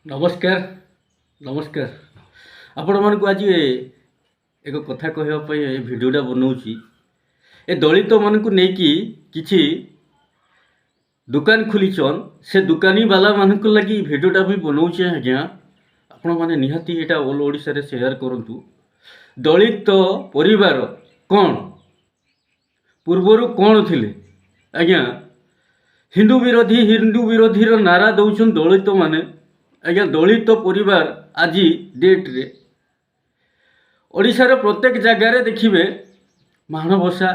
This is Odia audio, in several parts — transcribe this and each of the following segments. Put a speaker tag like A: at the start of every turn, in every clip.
A: ନମସ୍କାର, ନମସ୍କାର। ଆପଣମାନଙ୍କୁ ଆଜି ଏକ କଥା କହିବା ପାଇଁ ଏ ଭିଡ଼ିଓଟା ବନାଉଛି। ଏ ଦଳିତମାନଙ୍କୁ ନେଇକି କିଛି ଦୋକାନ ଖୋଲିଛନ୍, ସେ ଦୋକାନୀବାଲାମାନଙ୍କ ଲାଗି ଭିଡ଼ିଓଟା ବି ବନଉଛି ଆଜ୍ଞା। ଆପଣମାନେ ନିହାତି ଏଇଟା ଅଲ୍ ଓଡ଼ିଶାରେ ସେୟାର କରନ୍ତୁ। ଦଳିତ ପରିବାର କ'ଣ, ପୂର୍ବରୁ କ'ଣ ଥିଲେ ଆଜ୍ଞା? ହିନ୍ଦୁ ବିରୋଧୀ, ହିନ୍ଦୁ ବିରୋଧୀର ନାରା ଦେଉଛନ୍ତି ଦଳିତମାନେ। ଆଜ୍ଞା, ଦଳିତ ପରିବାର ଆଜି ଡେଟ୍ରେ ଓଡ଼ିଶାର ପ୍ରତ୍ୟେକ ଜାଗାରେ ଦେଖିବେ ମାଣବସା,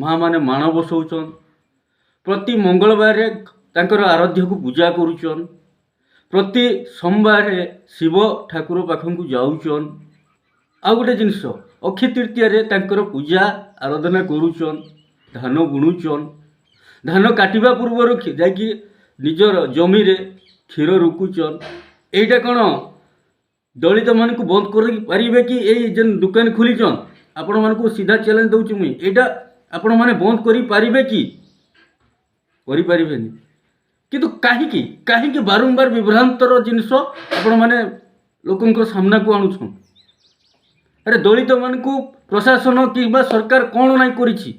A: ମା' ମାନେ ମାଣ ବସଉଛନ୍। ପ୍ରତି ମଙ୍ଗଳବାରରେ ତାଙ୍କର ଆରାଧ୍ୟକୁ ପୂଜା କରୁଛନ୍। ପ୍ରତି ସୋମବାରରେ ଶିବ ଠାକୁର ପାଖକୁ ଯାଉଛନ୍। ଆଉ ଗୋଟେ ଜିନିଷ, ଅକ୍ଷୟ ତୃତୀୟାରେ ତାଙ୍କର ପୂଜା ଆରାଧନା କରୁଛନ୍। ଧାନ ବୁଣୁଛନ୍। ଧାନ କାଟିବା ପୂର୍ବରୁ ଯାଇକି ନିଜର ଜମିରେ କ୍ଷୀର ରୁକୁଛନ୍। ଏଇଟା କ'ଣ ଦଳିତମାନଙ୍କୁ ବନ୍ଦ କରିପାରିବେ କି ଏଇ ଯେନ୍ ଦୋକାନ ଖୋଲିଛନ୍? ଆପଣମାନଙ୍କୁ ସିଧା ଚ୍ୟାଲେଞ୍ଜ ଦେଉଛି ମୁଇଁ, ଏଇଟା ଆପଣମାନେ ବନ୍ଦ କରିପାରିବେ କି? କରିପାରିବେନି। କିନ୍ତୁ କାହିଁକି, କାହିଁକି ବାରମ୍ବାର ବିଭ୍ରାନ୍ତର ଜିନିଷ ଆପଣମାନେ ଲୋକଙ୍କ ସାମ୍ନାକୁ ଆଣୁଛନ୍? ଆରେ, ଦଳିତମାନଙ୍କୁ ପ୍ରଶାସନ କିମ୍ବା ସରକାର କ'ଣ ନାଇଁ କରିଛି?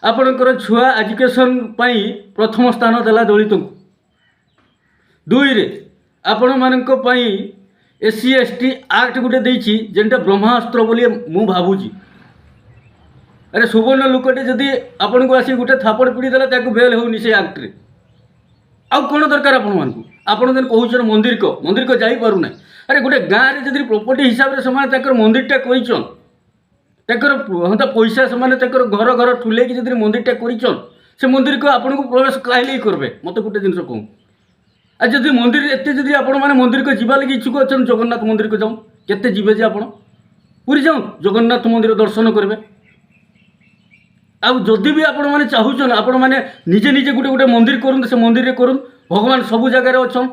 A: ଆପଣଙ୍କର ଛୁଆ ଏଜୁକେସନ୍ ପାଇଁ ପ୍ରଥମ ସ୍ଥାନ ଦେଲା ଦଳିତଙ୍କୁ। ଦୁଇରେ ଆପଣମାନଙ୍କ ପାଇଁ S C S T act ଗୋଟେ ଦେଇଛି, ଯେନ୍ଟା ବ୍ରହ୍ମାସ୍ତ୍ର ବୋଲି ମୁଁ ଭାବୁଛି। ଆରେ, ସୁବର୍ଣ୍ଣ ଲୋକଟେ ଯଦି ଆପଣଙ୍କୁ ଆସି ଗୋଟେ ଥାପଡ଼ ପିଡ଼ି ଦେଲା, ତାକୁ ବେଲ୍ ହେଉନି ସେ ଆକ୍ଟରେ। ଆଉ କ'ଣ ଦରକାର ଆପଣମାନଙ୍କୁ? ଆପଣ ଯେନ୍ କହୁଛନ୍ ମନ୍ଦିରକ, ମନ୍ଦିରକ ଯାଇପାରୁନାହିଁ। ଆରେ, ଗୋଟେ ଗାଁରେ ଯଦି ପ୍ରପର୍ଟି ହିସାବରେ ସେମାନେ ତାଙ୍କର ମନ୍ଦିରଟା କରିଛନ୍, ତାଙ୍କର ହଁ ତ ପଇସା ସେମାନେ ତାଙ୍କର ଘର ଘର ଠୁଲେଇକି ଯଦି ମନ୍ଦିରଟା କରିଛନ୍, ସେ ମନ୍ଦିରକୁ ଆପଣଙ୍କୁ ପ୍ରବେଶ କାହିଁକି କରିବେ? ମୋତେ ଗୋଟେ ଜିନିଷ କହୁନ୍। ଆଉ ଯଦି ମନ୍ଦିର ଏତେ ଯଦି ଆପଣମାନେ ମନ୍ଦିରକୁ ଯିବା ଲାଗି ଇଚ୍ଛୁକ ଅଛନ୍ତି, ଜଗନ୍ନାଥ ମନ୍ଦିରକୁ ଯାଉନ୍। କେତେ ଯିବେ ଯେ ଆପଣ? ପୁରୀ ଯାଉନ୍, ଜଗନ୍ନାଥ ମନ୍ଦିର ଦର୍ଶନ କରିବେ। ଆଉ ଯଦି ବି ଆପଣମାନେ ଚାହୁଁଛନ୍, ଆପଣମାନେ ନିଜେ ନିଜେ ଗୋଟେ ଗୋଟେ ମନ୍ଦିର କରନ୍ତୁ, ସେ ମନ୍ଦିରରେ କରୁନ୍। ଭଗବାନ ସବୁ ଜାଗାରେ ଅଛନ୍।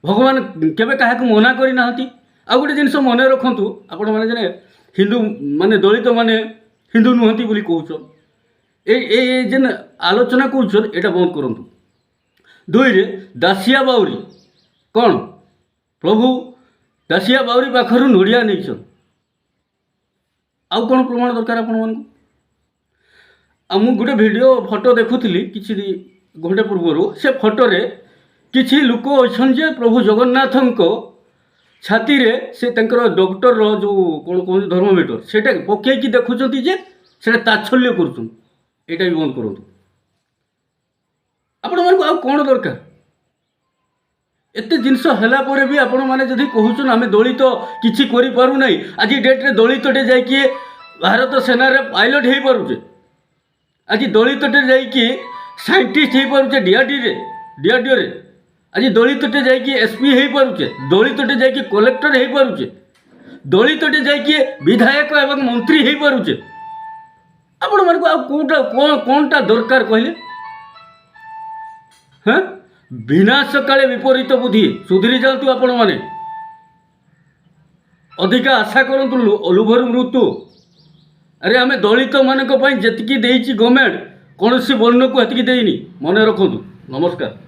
A: ଭଗବାନ କେବେ କାହାକୁ ମନା କରିନାହାନ୍ତି। ଆଉ ଗୋଟେ ଜିନିଷ ମନେ ରଖନ୍ତୁ, ଆପଣମାନେ ଯେନେ ହିନ୍ଦୁ ମାନେ, ଦଳିତ ମାନେ ହିନ୍ଦୁ ନୁହନ୍ତି ବୋଲି କହୁଛନ୍, ଏଇ ଏଇ ଏଇ ଯେନ୍ ଆଲୋଚନା କରୁଛନ୍, ଏଇଟା ବନ୍ଦ କରନ୍ତୁ। ଦୁଇରେ ଦାସିଆ ବାଉରୀ କ'ଣ? ପ୍ରଭୁ ଦାସିଆ ବାଉରୀ ପାଖରୁ ନଡ଼ିଆ ନେଇଛନ୍। ଆଉ କ'ଣ ପ୍ରମାଣ ଦରକାର ଆପଣମାନଙ୍କୁ? ଆଉ ମୁଁ ଗୋଟେ ଭିଡ଼ିଓ ଫଟୋ ଦେଖୁଥିଲି କିଛି ଘଣ୍ଟେ ପୂର୍ବରୁ। ସେ ଫଟୋରେ କିଛି ଲୋକ ଅଛନ୍ ଯେ ପ୍ରଭୁ ଜଗନ୍ନାଥଙ୍କ ଛାତିରେ ସେ ତାଙ୍କର ଡକ୍ଟରର ଯେଉଁ କ'ଣ କୁହନ୍ତି ଥର୍ମୋମିଟର, ସେଇଟା ପକେଇକି ଦେଖୁଛନ୍ତି ଯେ ସେଇଟା ତାଚ୍ଛଲ୍ୟ କରୁଛନ୍ତି। ଏଇଟା ବି ବନ୍ଦ କରନ୍ତୁ। ଆପଣମାନଙ୍କୁ ଆଉ କ'ଣ ଦରକାର? ଏତେ ଜିନିଷ ହେଲା ପରେ ବି ଆପଣମାନେ ଯଦି କହୁଛନ୍ ଆମେ ଦଳିତ କିଛି କରିପାରୁନାହିଁ, ଆଜି ଡେଟ୍ରେ ଦଳିତଟେ ଯାଇକି ଭାରତ ସେନାରେ ପାଇଲଟ୍ ହେଇପାରୁଛେ। ଆଜି ଦଳିତଟେ ଯାଇକି ସାଇଣ୍ଟିଷ୍ଟ ହେଇପାରୁଛେ ଡିଆର୍ଡିରେ, ଡିଆର୍ଡିଓରେ। ଆଜି ଦଳିତଟେ ଯାଇକି ଏସ୍ ପି ହେଇପାରୁଛେ। ଦଳିତଟେ ଯାଇକି କଲେକ୍ଟର ହେଇପାରୁଛେ। ଦଳିତଟେ ଯାଇକି ବିଧାୟକ ଏବଂ ମନ୍ତ୍ରୀ ହେଇପାରୁଛେ। ଆପଣମାନଙ୍କୁ ଆଉ କେଉଁଟା, କ'ଣ କ'ଣଟା ଦରକାର କହିଲେ? ହଁ, ବିନାଶ କାଳେ ବିପରୀତ ବୁଦ୍ଧି। ସୁଧୁରି ଯାଆନ୍ତୁ ଆପଣମାନେ। ଅଧିକା ଆଶା କରନ୍ତୁ, ଲୋଭରୁ ମୃତ୍ୟୁ। ଆରେ, ଆମେ ଦଳିତମାନଙ୍କ ପାଇଁ ଯେତିକି ଦେଇଛି ଗଭର୍ଣ୍ଣମେଣ୍ଟ, କୌଣସି ବର୍ଣ୍ଣକୁ ହେତିକି ଦେଇନି, ମନେ ରଖନ୍ତୁ। ନମସ୍କାର।